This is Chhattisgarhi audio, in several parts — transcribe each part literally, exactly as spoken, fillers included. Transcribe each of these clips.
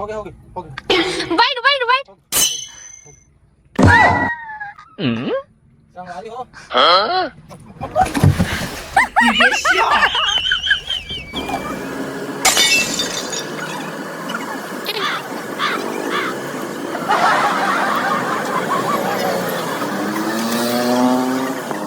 हो गया, हो गया, हो गया। Wait, wait, wait. संगवारी हो।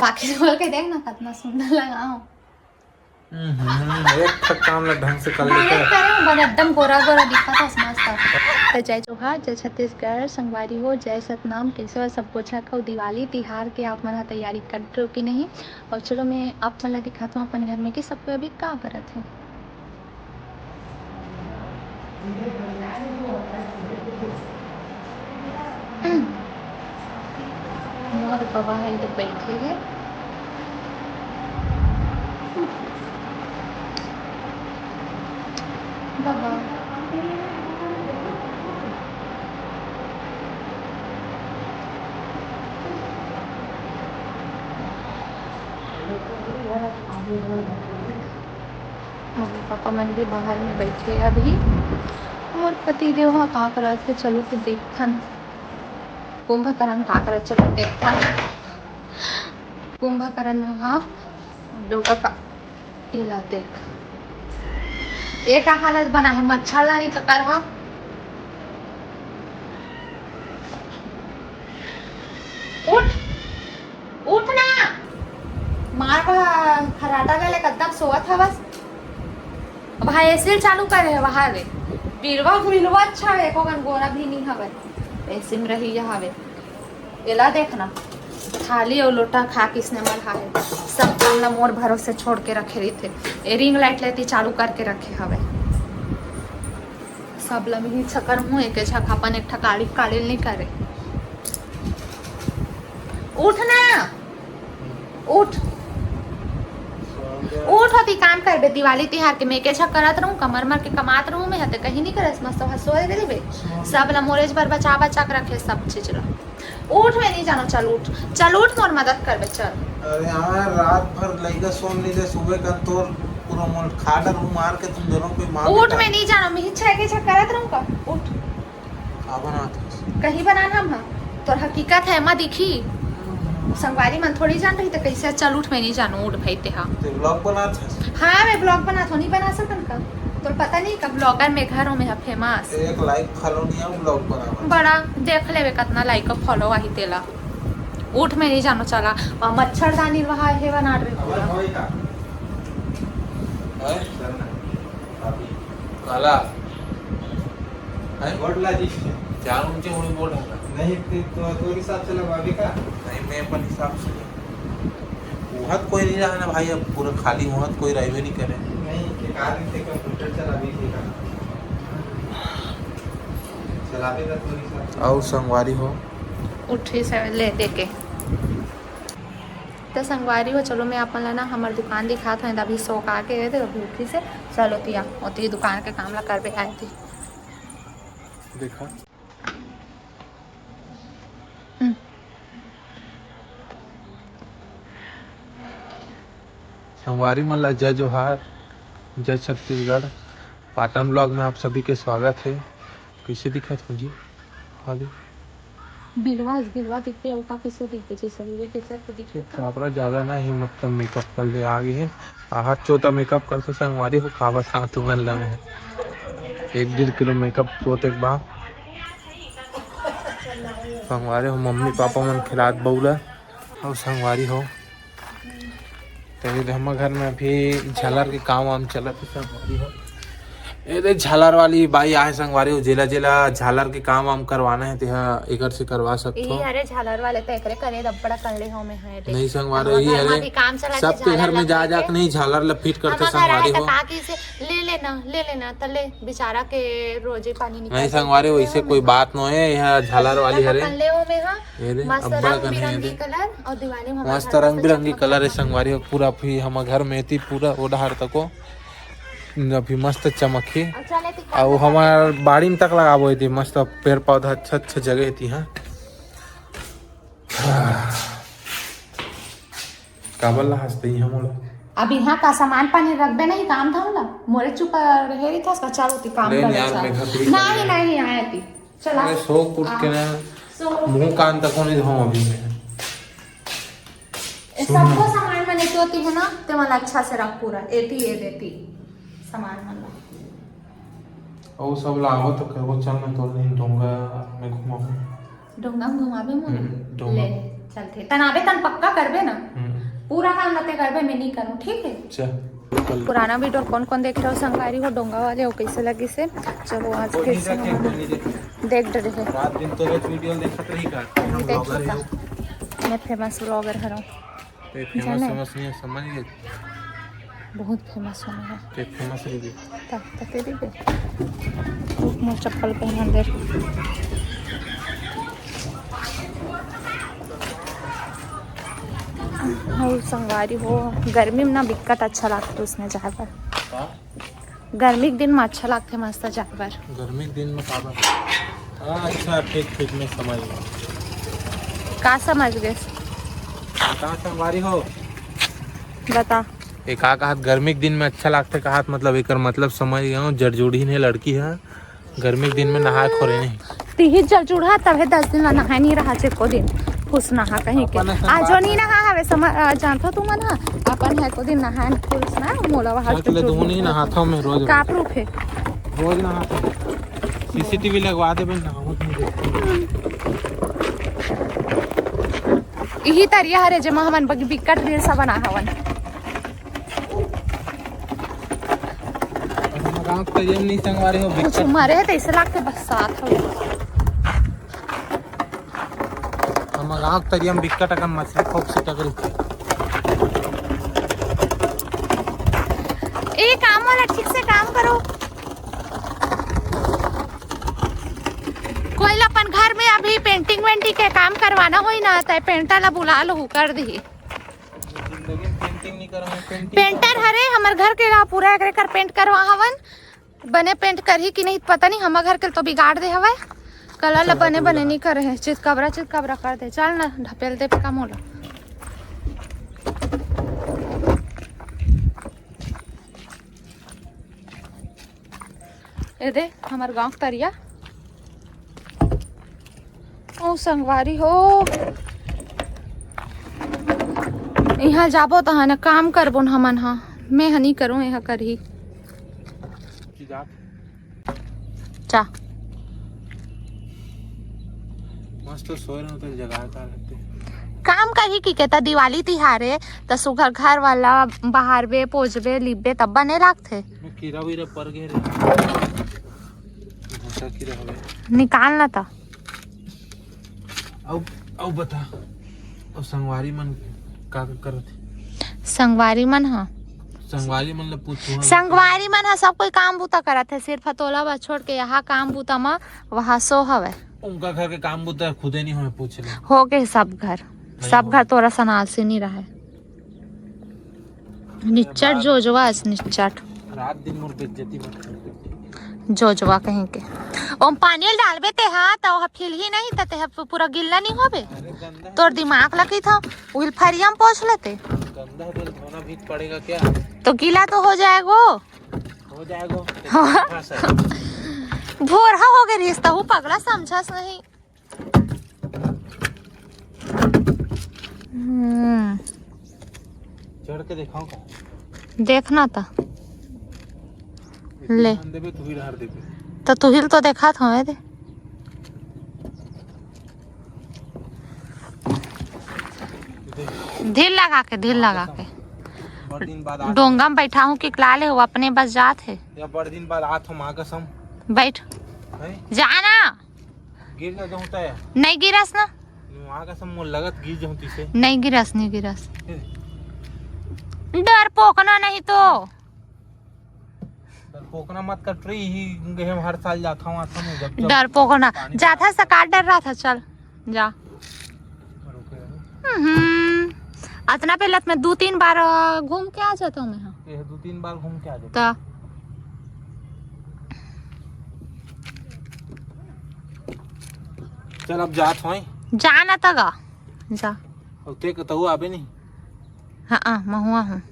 बाकी बोल के देख ना, कितना सुंदर लगा हूँ। हम्म, एक ठक काम ला ढंग से कर लेते। करे बने एकदम गोरा गोरा दिखत हस, मस्त। तो जय जोहार, जय छत्तीसगढ़, संगवारी हो, जय सतनाम। कैसे हो सब? अच्छा, कहो दिवाली तिहार के आप मन ह तैयारी कर रहे हो कि नहीं? और चलो, मैं आप मन ला दिखाता हूँ अपन घर में कि सब कोई अभी का करत है। मोर बबा ह इधर बैठे हे। बबा। मम्मी पापा मन भी बाहर में बैठे अभी। मोर पति देव ह का करत हे, चलो तो देखथन। कुंभकर्ण का करत, चलो देखथन। कुंभकर्ण ह डोका का, ये ला देख, ये का हालत बना है, मच्छरदानी तो कर हा। उठ, उठ ना। मार खराटा गले कद्दम सोवत हवस। भाई एसी चालू करे है वहां रे। बिरवा हुइलवा अच्छा है, एको कन गोरा भी नहीं हवे। एसी में रही हवे। एला देखना, थाली और लोटा खा किसने मढ़ा है। सब काम ला मोर भरोसे छोड़ के रखे रही थे। ए रिंग लाइट लेती चालू करके रखे हवे। सब ला मिही छकर हूँ, एक झक अपन एक ठा काड़ी काड़ी नहीं करे। उठ ना, उठ, उठ होती काम करबे। दिवाली तिहार के मैं के झक करत रहूं, कमर मर के कमात रहूं मैं, हते कहीं नहीं करस, मस्त वहां सोए रहिबे। सब ला मोरेज बर बचा बचा के रखे सब चीज ला। उठ, मैं नहीं जानो, चल उठ, चल उठ, मोर मदद करबे, चल। अरे हाँ, रात भर लइका सोन नहीं दे, सुबह का तोर पूरा मोल खाडर हूँ मार के तुम दोनों पे मार उठ, बेटा। मैं नहीं जानो, मैं ही छह के छह करत रहूं का? उठ। का बनात हस? कहीं बनाना हम, तोर हकीकत है, मा दिखी। संगवारी मन थोड़ी जान रही, तो कैसे? चल उठ, मैं नहीं जानू, उठ भाई ते हा। ते vlog बनात हस? हाँ, मैं vlog बनात हूँ, नहीं बना सकन का? तोर पता नहीं कब vlogger में घरों में है famous। एक like follow नहीं है, vlog बनावा। बड़ा देख लेवे कितना like और follow आही तेला। उठ, मैं नहीं जानो, चला। वहाँ मच्छरदानी वहाँ है बना रहे अब पूरा। होई का? हैं? चल ना। अभी। काला। हैं? बोर्ड ला जी। चार ऊंचे हुई बोर्ड है ना? नहीं, तो, तो, तो हिसाब से लगवा भी का? नहीं, मैं अपन हिसाब से। वहाँ तो कोई नहीं रहा ना भाई, अब पूरा खाली वहाँ तो कोई रहबे नहीं करे। नहीं, के कार में से कंप्यूटर चला भी ठीक है। चला भी तो हिसाब से। और संगवारी हो? उठी से ले दे के। तो संगवारी हो, चलो मैं अपन ला ना हमर दुकान दिखात हूँ, अभी शौक आ के गए थे, अभी उठी से चलो तिया ओती दुकान के काम ला करबे आए थे। देखा। हम्म। संगवारी मन ला जय जोहार, जय छत्तीसगढ़। पाटन vlog में आप सभी के स्वागत है। कैसे दिखत हो जी? अभी बिलवा, बिलवा दिखते हैं, उल्टा कैसे दिखते, जैसे ये कैसे तो दिखते। कापड़ा ज्यादा ना ही, मतलब makeup कर ले आ गई है। आहत चोता makeup कर से संगवारी हो, खावत हाथ उगल लगे है। एक डेढ़ किलो makeup चोत एक बार। संगवारी हो, मम्मी पापा मन खिलात बउला। और संगवारी हो, तो ये हमर घर में अभी झालर के काम वाम चलत है संगवारी हो। ये दे झालर वाली बाई आहे संगवारी हो, जेला जेला झालर के काम वाम करवाना है, तेहा एकर से करवा सकत हो। अरे झालर वाले तो एकरे करे दब्बड़ा कर ले हो में है। नहीं संगवारी हो, ये अरे काम चला सबके घर में जा जा के नहीं झालर ला fit करते संगवारी हो। का की से ले लेना, ले लेना, त ले बेचारा के रोजी पानी निकल। नहीं संगवारी हो, ऐसे कोई बात नो है, यह झालर वाली हरे। कर ले हो में हा। ये दे, मस्त अब्बड़ रंग कन है, ये बिरंगी दे। कलर और दिवाली में मस्त हमारे रंग बिरंगी कलर है संगवारी हो, पूरा फिर हम घर में थी पूरा वो डहार तको अभी मस्त चमक ही। अच्छा, ले ती और हमार बाड़ी में तक लगाबो थी, मस्त पेड़ पौधा अच्छा अच्छा जगह थी। हाँ, काबर ला हंसते ही हम लोग? अब इहाँ का सामान पानी रखबे नहीं, काम धाम ला। मोरे चुप रहे रही था, चल ओती काम ले कर यार, चल। मेघा, तू ही नहीं, कर ले। नहीं, आए ती। चला। अरे, सो उठ के ना, सो मुंह कान तक नहीं धोऊं अभी मैं। ए, सुन ना। सबको सामान मन एती ओती है ना, ते मन अच्छा से रख पूरा, एती, ए देती सामान मन ला। ओ सब लावत तो कहो, चल मैं तोर दिन डोंगा में घुमाऊं। डोंगा में घुमाबे मोला? हम्म, डोंगा। ले, चलथे। तन आबे तन पक्का करबे ना? हम्म। पूरा काम लते करबे, मैं नहीं करूँ, ठीक है? चल। पुराना वीडियो कौन कौन देख रहे हो संगवारी हो, डोंगा वाले हो, कैसे लगी से? चलो आज फिर से हम देख डरे हैं। रात दिन तो रोज वीडियो देखत रही का? नहीं देखी का? मैं फेमस व्लॉगर हरौं। ते फेमस जाने। फेमस नहीं है, समझ गए? बहुत फेमस होने है। ते फेमस रही। तब तक दे दे। मोर चप्पल पहन दे। और संगवारी हो, गर्मी में ना बिक्कट अच्छा लागथे उसने जाए बर। हाँ? गर्मी के दिन में अच्छा लागथे मस्त जाए बर। गर्मी के दिन में काबर? हाँ, अच्छा, ठीक, ठीक, मैं समझ गया। का समझ गए? बता, संगवारी हो। बता। ए, का कहत, गर्मी के दिन में अच्छा लागथे कहत, मतलब, एकर मतलब समझ गया हूँ, जड़जूड़ी ने लड़की है, गर्मी के दिन में नहाए खोरे नहीं। तिही जड़जूड़ा तभे दस दिन ला नहाए नहीं रहा, चेको दिन फुस नहा कहीं के। अपन असन आजो बात नहीं है। नहा हवे, समझ, आ, जानथो तुमन हा, अपन है को दिन नहाए फुस ना, मोला वहाँ चल, ले, दुहू नहीं नहाथो मैं रोज। का प्रूफ है? रोज नहाथो। सीसीटीवी लगवा दे बे, नहावत नहीं देखती। इही तरिया हरे, जेमा हमन बग-, बिकट रील्स बना हवन। हम गाँव के तरिया में नहीं संगवारी हो, कुछ बिकट। मरे है, तो ऐसे लागथे बस साथ हो। हम गाँव के तरिया में बिकट अकन मछली खूब से टकरी। ए, काम वाला ठीक से काम करो। कोई ला अपन घर में अभी पेंटिंग वेंटिंग के काम करवाना होई ना, तय पेंटर ला बुला लो, कर दी। जिंदगी में पेंटिंग नहीं करा हूँ, पेंटिंग पेंटर हरे हमर घर के ला पूरा एकरे कर पेंट करवा हवन। बने पेंट करही कि नहीं पता नहीं, हमर घर के तो बिगाड़ दे हवय। कलर ला चल, बने तू बने लगा। नहीं करे है, चितकबरा चितकबरा कर दे। चल ना, ढपेल दे का मोला। ए दे, हमर गाँव के तरिया। ओ संगवारी हो, इहाँ जाबो तहाँ न काम करबो न हमन ह। मैं ह नी करूँ, एहा करही। चा। मस्त सोए रहूं तो जगा का लगते। काम करही कि के त दिवाली तिहार ए, त सुघर घर वाला बहारबे, पोजबे, लिपबे, तब बने लागथे। मैं कीरा वीरा पर गे रे। भूसा कीरा हवे। निकाल ना त। अउ, अउ बता, अउ संगवारी मन का, का करत हे? संगवारी मन ह? संगवारी मन ल पूछो। संगवारी मन ह सब कोई काम बूता करत हे, सिर्फ तोला बस छोड़ के यहाँ काम बूता म वहाँ सो हवय। उनका घर के काम बूता खुदे नहीं होय, पूछ ले। हो गए सब घर, नहीं सब होय। घर तोरा सनाल से नहीं रहे। निच्चट जोजवा अस निच्चट। रात दिन मोर बेइज्जती मत कर। जोजवा कहीं के। ओम पानी ल डालबे ते हा, त ओह फीलही नहीं, त ते हा पूरा गिल्ला नहीं होबे। अरे गंदा है। तोर दिमाग ला कही था, उहिल फरिया म पोछ लेते। गंदा है, तो धोना भी पड़ेगा क्या? तो गीला तो हो जाएगो। हो जाएगो। हाँ। हाँ, सर। भोरहा हो गए रिश्ता, वो पगला समझस नहीं। हम्म। चढ़ के दिखाऊं का? देखना त। ले। ध्यान देबे, तू ही डहर देबे। त तू ही तो देखा था, ए दे। देख। ढील लगा के, ढील लगा के। बड़ दिन बाद आ- डोंगा में बैठा हूँ कि लाले हो, अपने बस जात है। या बड़ दिन बाद आत हो, माँ कसम। बैठ। हैं? जाना। गिर ना जाऊं त। नहीं गिरस ना। माँ कसम, मोर लगत गिर जाऊं तिसे। नहीं गिरस, नहीं गिरस। फिर? डरपोकना नहीं तो। डरपोकना मत कर, ट्री ही गए हम हर साल जाता हूँ, आता हूँ, जब, जब डरपोकना। पानी जाता है, सकार डर रहा था, चल, जा। रुके रहो। हम्म, अतना पहले त मैं दू तीन बार, अ, घूम के आ जाता हूँ मैं, हाँ। ये दू तीन बार घूम के आ जाता। त चल, अब जात होई। जा ना त गा, जा। अब ते कतहु आबे नहीं। हाँ, आ, महुआ हूँ।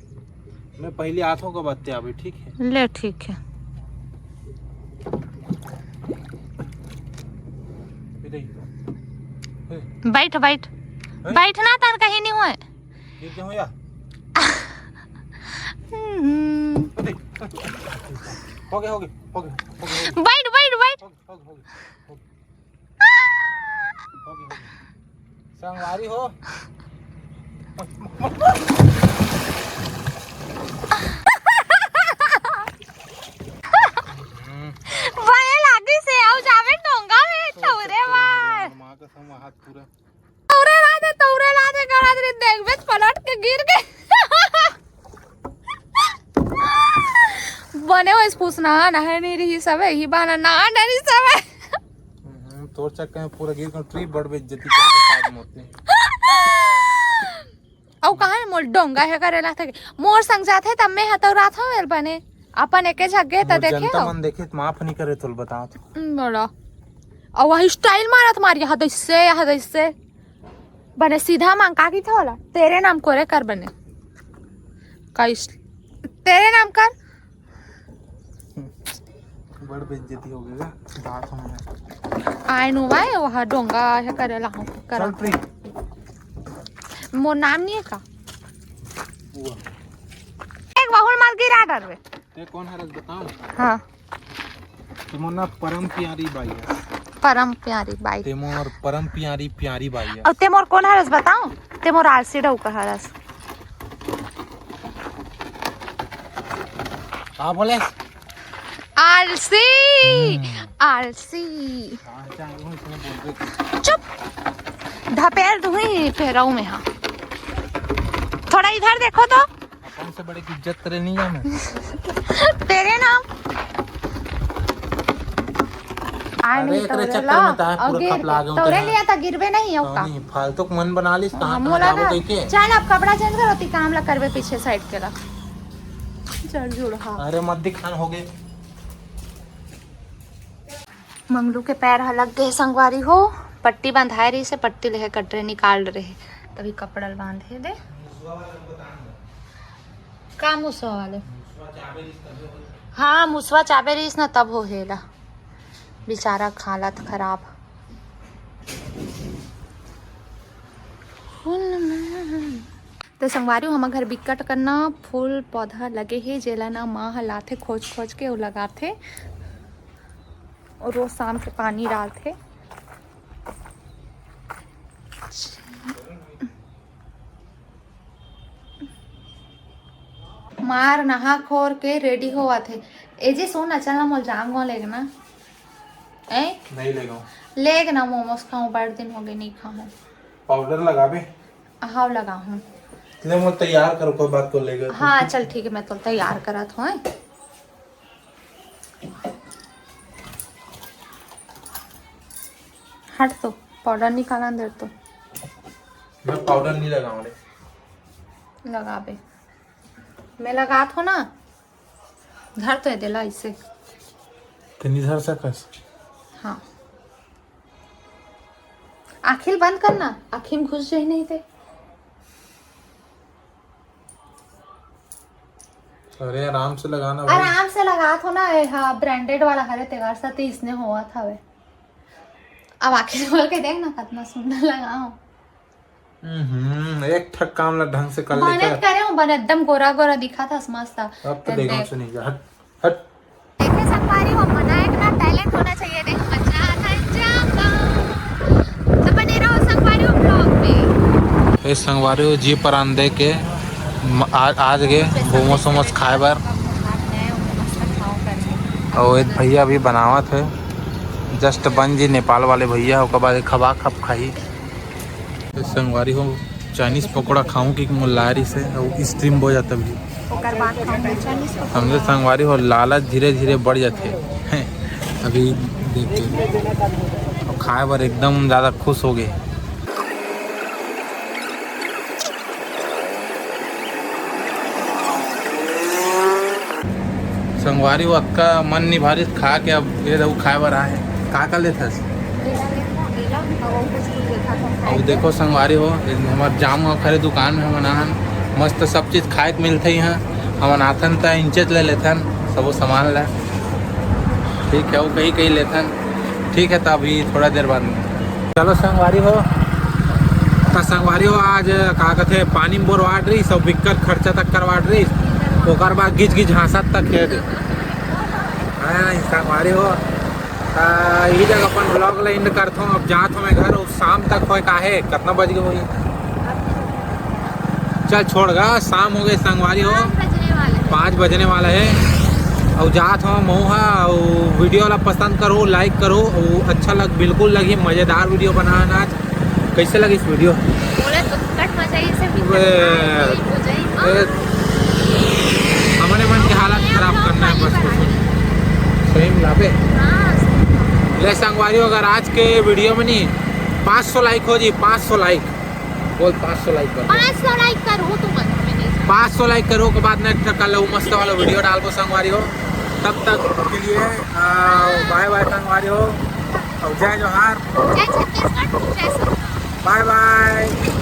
मैं पहले आत हूँ, कब आते अभी, ठीक है? ले ठीक है। इधर ही। बैठ बैठ। बैठ ना, तन कहीं नहीं हुए। गिर के हो या? हम्म। इधर ही। हो गया, हो गया, हो गया, हो गया, हो गया। बैठ बैठ बैठ। हो गया, हो गया, हो गया। हो गया, हो गया। संगवारी हो। भले लागी से आउ जावे डोंगा में तौरे बार। माँ कसम, हाथ पूरा। तौरे लादे, तौरे लादे, गड़ा दे, देखबे पलट के गिर के। बने वैसे फूस नहा नहे नहीं रही सबे, ही बहाना नहा डरी सबे। हम्म, तोर चक्कर में पूरा गिर के ट्रिप बड़ बेइज्जती कर दे साथ में अपने। औ कहाँ है मोर डोंगा हे करे लाथे, मोर संग जाथे तब मैं हतौ रात हो वेल बने, अपन एके झग्गे त मोर देखे जनता हो। मन देखे त माफ नहीं करे, तोल बता तो। हम्म, बड़ा। और वही स्टाइल मारत मारी, यहाँ दैसे, यहाँ दैसे। बने सीधा मांग का की था वाला, तेरे नाम कोरे कर बने। का इस-, तेरे नाम कर। बड़ बेइज्जती हो गई बे, बात हम है। आय नो भाई, वहाँ डोंगा हे करे ला हूँ, करा। चल ट्रिप। मोर नाम नहीं है का? हुआ। एक बहुल माल गिरा डरवे। ते कौन हरस बताओ? हाँ, ते मोर ना परम प्यारी बाई है। परम प्यारी बाई। ते मोर परम प्यारी प्यारी बाई है। और ते मोर कौन हरस बताओ? ते मोर आलसी डौका हरस। हाँ बोले। आलसी, आलसी। हाँ, चाहे वो इसमें बोल दे। चुप। धपेल दूंगी फेराऊ में, हाँ। थोड़ा इधर देखो तो। अपन से बड़े की इज्जत करे नहीं जाना। तेरे नाम। आय अरे, नहीं एकरे तौरे चक्कर ला, में तार और पूरा गिर खपला के। गया तौरे होता है। लिया था, गिरबे नहीं हो का? नहीं, फालतू के मन बना लिस, कहाँ हम कहाँ बोला जाबो ना, कह के। चल अब कपड़ा चेंज करो, ती काम ला करबे पीछे साइड के ला। चल जुड़, हाँ। अरे मत दिखान हो गए। मंगलू के पैर ह लग गए संगवारी हो, पट्टी बंधाए रही से, पट्टी लेहे कटरे निकाल रहे, तभी कपड़ा ल बांधे दे। का मुसवा वाले? हाँ, मुसवा चाबे रहीस ना, तब हो हेला। बेचारा के हालत खराब। तो संगवारी हो, हमर घर बिकट कन ना फूल पौधा लगे हे, जेला ना माँ ह लाथे खोज खोज के, अउ लगाथे, अउ रोज शाम के पानी डालथे। मार नहा खोर के रेडी होवत हे। ए जी सुन ना, चल ना मोल जाम गो लेग ना। ए? नहीं लेगा। लेग ना मोमोज खाऊं, बड़ दिन हो गए नहीं खाऊं। पाउडर लगाबे। हाव लगाहूं। ले मोल तैयार करो, कोई बात को लेगा। हाँ चल ठीक है, मैं तो तैयार करत हूँ। हट तो, पाउडर निकाला अंदर तो। मैं पाउडर नहीं लगाऊं रे। लगाबे। मैं लगात हो ना। धर तो ये देला इसे। ते नहीं धर सकस। हाँ। आँखी ल बंद करना, आँखी में घुस जाही नहीं ते। अरे आराम से लगाना भाई। आराम से लगात हो ना, ए हा ब्रांडेड वाला हरे तेवार सा, तो इसने होवत हवे। अब आँखी खोल के देख ना, कितना सुंदर लगा हो। हम्म, एक ठक काम ला ढंग से कर बनत लेकर। करे हो, बन एकदम गोरा गोरा दिखा था, मस्त। अब तो ए देखो देख। से नहीं जा। हट, हट। देखे संगवारी हो, मना एक ना टैलेंट होना चाहिए, देख मजा आता है जाम का। तो बने रहो संगवारी हो ब्लॉग में। ए संगवारी हो, जी परान दे के म-, आ-, आज गे मोमोज वोमोज खाए बर। मस्त खाओ करके। और एक भैया अभी बनावत है, जस्ट बन जी, नेपाल वाले भैया, ओकर बाद खबा खब खाई। ए संगवारी हो, चाइनीज पकौड़ा खाऊं कि मोला रही से, और स्ट्रीम हो जाता भी। ओकर बाद खाऊंगी चाइनीज पकौड़ा। हमरे संगवारी हो, लालच धीरे धीरे बढ़ जाते हैं। अभी देखिए, और खाए बर एकदम ज़्यादा खुश हो गए। संगवारी हो, अतका मन नहीं भारिस खा के, अब ये दऊ खाए बर आए। का का लेथस? अब देखो संगवारी हो, हमार जाम हो खरे दुकान में हमन आहन, मस्त सब चीज खाए के मिलथे यहाँ। हमन आथन त इंचेच ले लेथन सबो सामान ला। ठीक है, वो कहीं कहीं लेथन। ठीक है, त अभी थोड़ा देर बाद में। चलो संगवारी हो, त संगवारी हो, आज का कथे, पानी में बोरवाट रही, सब बिक्कर खर्चा तक करवाट रही, ओकर बाद गिच गिच हाँसत तक खेत। हाँ, संगवारी हो, त यही जगह अपन vlog ला end करथों। अब जात हों मैं घर, अउ शाम तक होय का हे, कितना बज गए होही? चल छोड़ गा, शाम हो गए संगवारी हो, पाँच बजने वाला है। पाँच बजने वाला है। अउ जात हों महू हा, अउ video ला पसंद करो, like करो, अउ अच्छा लग, बिल्कुल लगी मजेदार video बनाना आज। कैसे लगी इस video? बोले तो कट मचाई से भी अबे, करना है, कोई हो जाए। ए, हमरे मन के हालत खराब करना है बस कुछ। सही में लाबे। हाँ, सही में। ले संगवारी हो, अगर आज के video में नहीं पाँच सौ like हो जी, पाँच सौ like। बोल, पाँच सौ like कर दो। पाँच सौ like करो तुम, हमें नहीं। पाँच सौ like करो के बाद नेक्स्ट कल वो मस्त वाला video डालबो संगवारी हो। तब तक के लिए, आ, bye bye संगवारी हो, और जय जोहार। जय छत्तीसगढ़, जय सरकार। Bye bye।